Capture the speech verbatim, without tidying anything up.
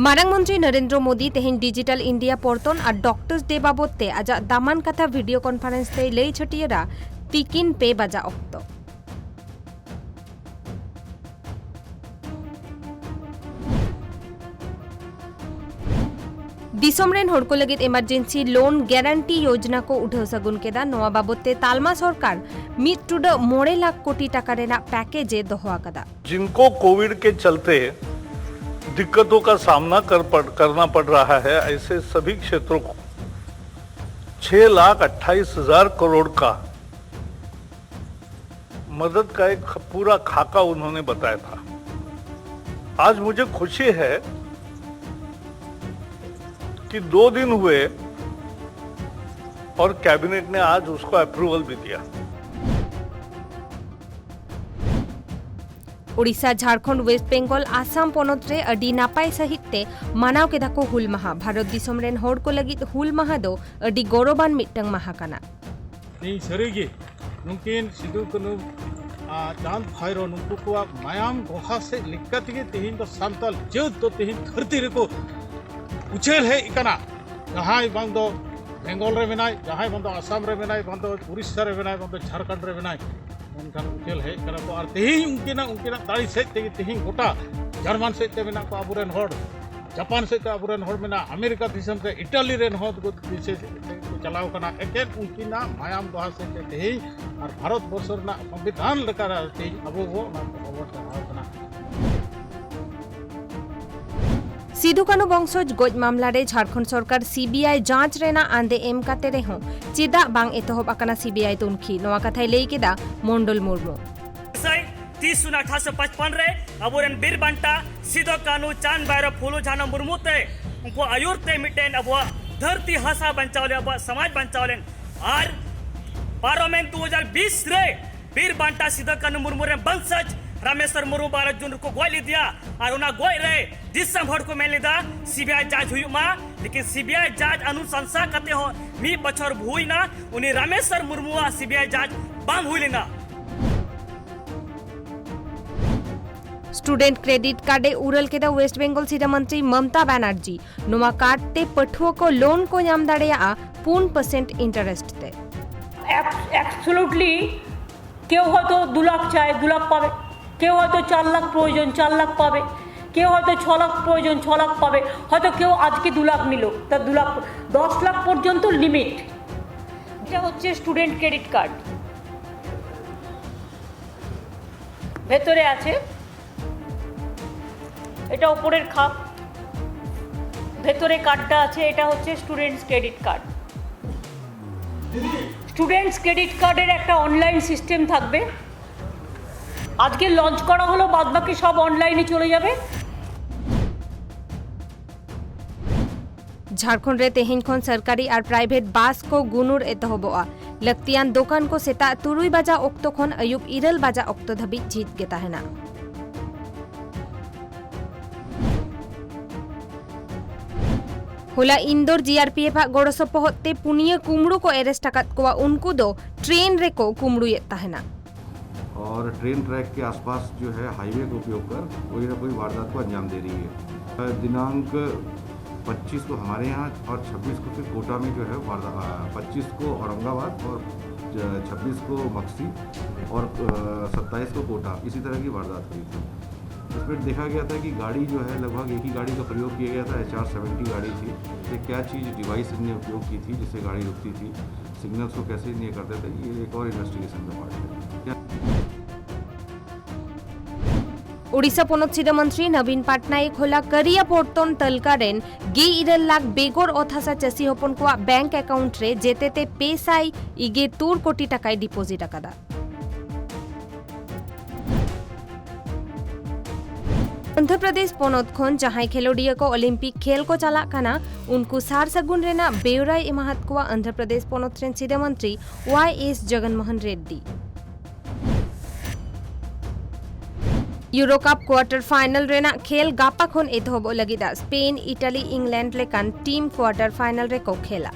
ᱢᱟᱨᱟᱝ ᱢᱚᱱᱛᱨᱤ ᱱᱚᱨᱮᱱᱫᱨᱚ ᱢᱳᱫᱤ ᱛᱮᱦᱮᱧ ᱰᱤᱡᱤᱴᱟᱞ ᱤᱱᱰᱤᱭᱟ ᱯᱚᱨᱛᱚᱱ ᱟᱨ ᱰᱚᱠᱴᱚᱨᱥ ᱰᱮ ᱵᱟᱵᱚᱛ ᱛᱮ ᱟᱡᱟᱜ ᱫᱟᱢᱟᱱ ᱠᱟᱛᱷᱟ ᱵᱷᱤᱰᱤᱭᱳ ᱠᱚᱱᱯᱷᱟᱨᱮᱱᱥ ᱛᱮᱭ ᱞᱟᱹᱭ ᱪᱷᱟᱹᱴᱭᱟᱹᱨᱟ ᱛᱤᱠᱤᱱ ᱯᱮ ᱵᱟᱡᱟ ᱚᱠᱛᱚ᱾ ᱫᱤᱥᱚᱢ ᱨᱮᱱ ᱦᱚᱲ ᱠᱚ ᱞᱟᱹᱜᱤᱫ ᱮᱢᱟᱨᱡᱮᱱᱥᱤ ᱞᱳᱱ ᱜᱮᱨᱟᱱᱴᱤ ᱭᱳᱡᱱᱟ ᱠᱚ ᱩᱰᱷᱟᱹᱣ ᱥᱟᱹᱜᱩᱱ ᱠᱮᱫᱟ᱾ ᱱᱚᱣᱟ ᱵᱟᱵᱚᱛ ᱛᱮ ᱛᱟᱞᱢᱟ ᱥᱚᱨᱠᱟᱨ ᱢᱤᱫ ᱴᱩᱰᱟᱹᱜ ᱢᱚᱬᱮ ᱞᱟᱠᱷ ᱠᱳᱴᱤ ᱴᱟᱠᱟ ᱨᱮᱱᱟᱜ ᱯᱮᱠᱮᱡᱽ ᱮ ᱫᱚᱦᱚ ᱟᱠᱟᱫᱟ᱾ जिनको कोविड के चलते दिक्कतों का सामना कर पड़, करना पड़ रहा है, ऐसे सभी क्षेत्रों को छह लाख अट्ठाईस हजार करोड़ का मदद का एक ख-, पूरा खाका उन्होंने बताया था। आज मुझे खुशी है कि दो दिन हुए और कैबिनेट ने आज उसको अप्रूवल भी दिया। ᱳᱰᱤᱥᱟ, ᱡᱷᱟᱲᱠᱷᱚᱸᱰ, ᱳᱭᱮᱥᱴ ᱵᱮᱝᱜᱚᱞ, ᱟᱥᱟᱢ ᱯᱚᱱᱚᱛ ᱨᱮ ᱟᱹᱰᱤ ᱱᱟᱯᱟᱭ ᱥᱟᱹᱦᱤᱡ ᱛᱮ ᱢᱟᱱᱟᱣ ᱠᱮᱫᱟ ᱠᱚ ᱦᱩᱞ ᱢᱟᱦᱟ᱾ ᱵᱷᱟᱨᱚᱛ ᱫᱤᱥᱚᱢ ᱨᱮᱱ ᱦᱚᱲ ᱠᱚ ᱞᱟᱹᱜᱤᱫ ᱦᱩᱞ ᱢᱟᱦᱟ ᱫᱚ ᱟᱹᱰᱤ ᱜᱚᱨᱚᱵᱟᱱ ᱢᱤᱫᱴᱟᱝ ᱢᱟᱦᱟ ᱠᱟᱱᱟ᱾ ᱛᱮᱦᱮᱧ ᱥᱟᱹᱨᱤᱜᱮ ᱱᱩᱠᱤᱱ ᱥᱤᱫᱩ ᱠᱟᱹᱱᱦᱩ, ᱟᱨ ᱪᱟᱸᱫᱽ ᱵᱷᱟᱭᱨᱳ, ᱱᱩᱠᱩ ᱠᱚᱣᱟᱜ ᱢᱟᱭᱟᱢ ᱜᱚᱦᱟ ᱥᱮᱫ ᱞᱮᱠᱟ ᱛᱮᱜᱮ ᱛᱮᱦᱮᱧ ᱫᱚ ᱥᱟᱱᱛᱟᱲ ᱡᱟᱹᱛ ᱫᱚ ᱛᱮᱦᱮᱧ ᱫᱷᱟᱹᱨᱛᱤ ᱨᱮᱠᱚ ᱩᱪᱷᱟᱹᱞ ᱦᱮᱡ ᱟᱠᱟᱱᱟ᱾ ᱡᱟᱦᱟᱸᱭ ᱵᱟᱝ ᱫᱚ ᱵᱮᱝᱜᱚᱞ ᱨᱮ ᱢᱮᱱᱟᱭ, ᱡᱟᱦᱟᱸᱭ ᱵᱟᱝ ᱫᱚ ᱟᱥᱟᱢ ᱨᱮ ᱢᱮᱱᱟᱭ, ᱵᱟᱝ ᱫᱚ ᱩᱲᱤᱥᱥᱟ ᱨᱮ ᱢᱮᱱᱟᱭ, ᱵᱟᱝ ᱫᱚ ᱡᱷᱟᱲᱠᱷᱚᱸᱰ ᱨᱮ ᱢᱮᱱᱟᱭ, ᱢᱮᱱᱠᱷᱟᱱ ᱩᱪᱷᱟᱹᱞ ᱦᱮᱡ ᱠᱟᱱᱟ ᱠᱚ᱾ ᱟᱨ ᱛᱮᱦᱮᱧ ᱩᱱᱠᱤᱱᱟᱜ, ᱩᱱᱠᱤᱱᱟᱜ ᱫᱟᱲᱮ ᱥᱮᱫ ᱛᱮᱜᱮ ᱛᱮᱦᱮᱧ ᱜᱚᱴᱟ ᱡᱟᱨᱢᱟᱱ ᱥᱮᱫ ᱛᱮ ᱢᱮᱱᱟᱜ ᱠᱚᱣᱟ ᱟᱵᱚᱨᱮᱱ ᱦᱚᱲ, ᱡᱟᱯᱟᱱ ᱥᱮᱫ ᱛᱮ ᱟᱵᱚᱨᱮᱱ ᱦᱚᱲ ᱢᱮᱱᱟᱜᱼᱟ, ᱟᱢᱮᱨᱤᱠᱟ ᱫᱤᱥᱚᱢ ᱥᱮᱫ, ᱤᱴᱟᱞᱤ ᱨᱮᱱ ᱦᱚᱸ ᱫᱤᱥᱚᱢ ᱥᱮᱫ ᱠᱚ ᱪᱟᱞᱟᱣ ᱠᱟᱱᱟ᱾ ᱮᱠᱮᱱ ᱩᱱᱠᱤᱱᱟᱜ ᱢᱟᱭᱟᱢ ᱫᱚᱦᱟ ᱥᱮᱫ ᱛᱮ ᱛᱮᱦᱮᱧ ᱟᱨ ᱵᱷᱟᱨᱚᱛ ᱵᱚᱨᱥᱚ ᱨᱮᱱᱟᱜ ᱥᱚᱝᱵᱤᱫᱷᱟᱱ ᱞᱮᱠᱟᱨᱮ ᱛᱮᱦᱮᱧ ᱟᱵᱚ ᱵᱚ ᱚᱱᱟ ᱠᱚ ᱵᱚ ᱪᱟᱞᱟᱣ ᱠᱟᱱᱟ᱾ ᱥᱤᱫᱩ ᱠᱟᱹᱱᱦᱩ ᱵᱚᱝᱥᱚᱡᱽ ᱜᱚᱡ ᱢᱟᱢᱞᱟ ᱨᱮ ᱡᱷᱟᱲᱠᱷᱚᱸᱰ ᱥᱚᱨᱠᱟᱨ ᱥᱤᱵᱤᱟᱭ ᱡᱟᱸᱪ ᱨᱮᱱᱟᱜ ᱟᱸᱫᱮ ᱮᱢ ᱠᱟᱛᱮ ᱨᱮᱦᱚᱸ ᱪᱮᱫᱟᱜ ᱵᱟᱝ ᱮᱛᱚᱦᱚᱵ ᱟᱠᱟᱱᱟ ᱥᱤᱵᱤᱟᱭ ᱛᱩᱱᱠᱷᱤ? ᱱᱚᱣᱟ ᱠᱟᱛᱷᱟᱭ ᱞᱟᱹᱭ ᱠᱮᱫᱟ ᱢᱚᱱᱰᱚᱞ ᱢᱩᱨᱢᱩ᱾ ᱛᱤᱥ ᱡᱩᱱ ᱟᱴᱷᱟᱨᱚᱥᱚ ᱯᱟᱸᱪᱯᱟᱱ ᱨᱮ ᱟᱵᱚᱨᱮᱱ ᱵᱤᱨ ᱵᱟᱱᱴᱟ ᱥᱤᱫᱚ ᱠᱟᱹᱱᱦᱩ, ᱪᱟᱸᱫᱽ ᱵᱷᱟᱭᱨᱚ, ᱯᱷᱩᱞᱳ ᱡᱷᱟᱱᱚ ᱢᱩᱨᱢᱩ ᱛᱮ, ᱩᱱᱠᱩ ᱟᱹᱭᱩᱨ ᱛᱮ ᱢᱤᱫᱴᱮᱱ ᱟᱵᱚᱣᱟᱜ ᱫᱷᱟᱹᱨᱛᱤ ᱦᱟᱥᱟ ᱵᱟᱧᱪᱟᱣ ᱞᱮᱱ, ᱟᱵᱚᱣᱟᱜ ᱥᱚᱢᱟᱡᱽ ᱵᱟᱧᱪᱟᱣ ᱞᱮᱱ᱾ ᱟᱨ ᱯᱟᱨᱚᱢᱮᱱ ᱫᱩ ᱦᱟᱡᱟᱨ ᱵᱤᱥ ᱨᱮ ᱵᱤᱨ ᱵᱟᱱᱴᱟ ᱥᱤᱫᱚ ᱠᱟᱹᱱᱦᱩ ᱢᱩᱨᱢᱩ ᱨᱮᱱ ᱵᱚᱝᱥᱚᱡᱽ ᱨᱟᱢᱮᱥᱣᱚᱨ ᱢᱩᱨᱢᱩ ᱵᱟᱨᱚ ᱡᱩᱱ ᱨᱮᱠᱚ ᱜᱚᱡ ᱞᱮᱫᱮᱭᱟ᱾ ᱟᱨ ᱚᱱᱟ ᱜᱚᱡ ᱨᱮ ᱫᱤᱥᱚᱢ ᱦᱚᱲ ᱠᱚ ᱢᱮᱱ ᱞᱮᱫᱟ ᱥᱤᱵᱤᱟᱭ ᱡᱟᱸᱪ ᱦᱩᱭᱩᱜ ᱢᱟ, ᱞᱮᱠᱤᱱ ᱥᱤᱵᱤᱟᱭ ᱡᱟᱸᱪ ᱚᱱᱩᱥᱟᱱᱥᱟ ᱠᱟᱛᱮ ᱦᱚᱸ ᱢᱤᱫ ᱵᱚᱪᱷᱚᱨ ᱦᱩᱭᱱᱟ, ᱩᱱᱤ ᱨᱟᱢᱮᱥᱣᱚᱨ ᱢᱩᱨᱢᱩᱣᱟᱜ ᱥᱤᱵᱤᱟᱭ ᱡᱟᱸᱪ ᱵᱟᱝ ᱦᱩᱭ ᱞᱮᱱᱟ᱾ ᱥᱴᱩᱰᱮᱱᱴ ᱠᱨᱮᱰᱤᱴ ᱠᱟᱨᱰ ᱮ ᱩᱨᱟᱹᱞ ᱠᱮᱫᱟ ᱣᱮᱥᱴ ᱵᱮᱝᱜᱚᱞ ᱥᱤᱨᱟᱹ ᱢᱚᱱᱛᱨᱤ ᱢᱚᱢᱛᱟ ᱵᱟᱱᱟᱨᱡᱤ᱾ ᱱᱚᱣᱟ ᱠᱟᱨᱰ ᱛᱮ ᱯᱟᱹᱴᱷᱩᱣᱟᱹ ᱠᱚ ᱞᱳᱱ ᱠᱚ ᱧᱟᱢ ᱫᱟᱲᱮᱭᱟᱜᱼᱟ ᱯᱩᱱ ᱯᱟᱨᱥᱮᱱᱴ ᱤᱱᱴᱟᱨᱮᱥᱴ ᱛᱮ᱾ অ্যাবসোলুটলি। কেউ হয়তো দু লাখ চায়, দু লাখ পাবে। কেউ হয়তো চার লাখ প্রয়োজন, চার লাখ পাবে। কেউ হয়তো ছ লাখ প্রয়োজন, ছ লাখ পাবে। হয়তো কেউ আজকে দু লাখ নিল, তার দু লাখ, দশ লাখ পর্যন্ত লিমিট। এটা হচ্ছে স্টুডেন্ট ক্রেডিট কার্ড। ভেতরে আছে, এটা উপরের খাপ, ভেতরে কার্ডটা আছে। এটা হচ্ছে students credit card. Students credit কার্ডের একটা অনলাইন সিস্টেম থাকবে। আজকে লঞ্চ করা হলো, বাদ বাকি সব অনলাইনে চলে যাবে। ᱡᱷᱟᱲᱠᱷᱚᱸᱰ ᱨᱮ ᱛᱮᱦᱮᱧ ᱠᱷᱚᱱ ᱥᱚᱨᱠᱟᱨᱤ ᱟᱨ ᱯᱨᱟᱭᱵᱷᱮᱴ ᱵᱟᱥ ᱠᱚ ᱜᱩᱱᱩᱨ ᱮᱛᱚᱦᱚᱵᱚᱜᱼᱟ᱾ ᱞᱟᱹᱠᱛᱤᱭᱟᱱ ᱫᱚᱠᱟᱱ ᱠᱚ ᱥᱮᱛᱟᱜ ᱛᱩᱨᱩᱭ ᱵᱟᱡᱟ ᱚᱠᱛᱚ ᱠᱷᱚᱱ ᱟᱹᱭᱩᱵ ᱤᱨᱟᱹᱞ ᱵᱟᱡᱟ ᱚᱠᱛᱚ ᱫᱷᱟᱹᱵᱤᱡ ᱡᱷᱤᱡ ᱜᱮ ᱛᱟᱦᱮᱱᱟ᱾ ᱦᱚᱞᱟ ᱤᱱᱫᱳᱨ ᱡᱤ ᱟᱨ ᱯᱤ ᱮᱯᱷ ᱟᱜ ᱜᱚᱲᱚ ᱥᱚᱯᱚᱦᱚᱫ ᱛᱮ ᱯᱩᱱᱭᱟᱹ ᱠᱩᱢᱵᱽᱲᱩ ᱠᱚ ᱮᱨᱮᱥᱴ ᱟᱠᱟᱫ ᱠᱚᱣᱟ᱾ ᱩᱱᱠᱩ ᱫᱚ ᱴᱨᱮᱱ ᱨᱮᱠᱚ ᱠᱩᱢᱵᱽᱲᱩᱭᱮᱫ ᱛᱟᱦᱮᱱᱟ᱾ और ट्रेन ट्रैक के आसपास जो है हाईवे का उपयोग कर कोई ना कोई वारदात को अंजाम दे रही है। दिनांक पच्चीस को हमारे यहाँ और छब्बीस को फिर कोटा में जो है वारदात, पच्चीस को औरंगाबाद और छब्बीस को मक्सी और सत्ताईस को कोटा इसी तरह की वारदात हुई थी। इसमें देखा गया था कि गाड़ी जो है लगभग एक ही गाड़ी का प्रयोग किया गया था, एच आर सेवेंटी गाड़ी थी। तो क्या चीज़ डिवाइस इनने उपयोग की थी जिससे गाड़ी रुकती थी, सिग्नल्स को कैसे ये करते थे, ये एक और इन्वेस्टिगेशन का पार्ट है। क्या ᱳᱰᱤᱥᱟ ᱯᱚᱱᱚᱛ ᱥᱤᱨᱟᱹ ᱢᱚᱱᱛᱨᱤ ᱱᱚᱵᱤᱱ ᱯᱟᱴᱱᱟᱭᱮᱠ ᱦᱚᱞᱟ ᱠᱟᱨᱤᱭᱟ ᱯᱚᱨᱛᱚᱱ ᱛᱟᱹᱞᱠᱟ ᱨᱮᱱ ᱜᱮᱞ ᱤᱨᱟᱹᱞ ᱞᱟᱠᱷ ᱵᱮᱜᱚᱨ ᱚᱛ ᱦᱟᱥᱟ ᱪᱟᱹᱥᱤ ᱦᱚᱯᱚᱱ ᱠᱚᱣᱟᱜ ᱵᱮᱝᱠ ᱮᱠᱟᱣᱩᱱᱴ ᱨᱮ ᱡᱮᱛᱮᱛᱮ ᱯᱮ ᱥᱟᱭ ᱤᱜᱮ ᱛᱩᱨ ᱠᱳᱴᱤ ᱴᱟᱠᱟᱭ ᱰᱤᱯᱚᱡᱤᱴ ᱟᱠᱟᱫᱟ᱾ ᱚᱱᱫᱷᱨᱚ ᱯᱨᱚᱫᱮᱥ ᱯᱚᱱᱚᱛ ᱠᱷᱚᱱ ᱡᱟᱦᱟᱸᱭ ᱠᱷᱮᱞᱳᱰᱤᱭᱟᱹ ᱠᱚ ᱚᱞᱤᱢᱯᱤᱠ ᱠᱷᱮᱞ ᱠᱚ ᱪᱟᱞᱟᱜ ᱠᱟᱱᱟ, ᱩᱱᱠᱩ ᱥᱟᱨ ᱥᱟᱹᱜᱩᱱ ᱨᱮᱱᱟᱜ ᱵᱮᱣᱨᱟᱭ ᱮᱢᱟᱦᱟᱫ ᱠᱚᱣᱟ ᱚᱱᱫᱷᱨᱚ ᱯᱨᱚᱫᱮᱥ ᱯᱚᱱᱚᱛ ᱨᱮᱱ ᱥᱤᱨᱟᱹ ᱢᱚᱱᱛᱨᱤ Y S Jagan Mohan Reddy. Euro Cup quarter final ᱨᱮᱱᱟᱜ ᱠᱷᱮᱞ ᱜᱟᱯᱟ ᱠᱷᱚᱱ ᱮᱛᱚᱦᱚᱵᱚᱜ ᱞᱟᱹᱜᱤᱫ᱾ ᱥᱯᱮᱱ, ᱤᱴᱟᱞᱤ, ᱤᱝᱞᱮᱱᱰ ᱞᱮᱠᱟᱱ ᱴᱤᱢ ᱠᱣᱟᱨᱴᱟᱨ ᱯᱷᱟᱭᱱᱟᱞ ᱨᱮᱠᱚ ᱠᱷᱮᱞᱟ᱾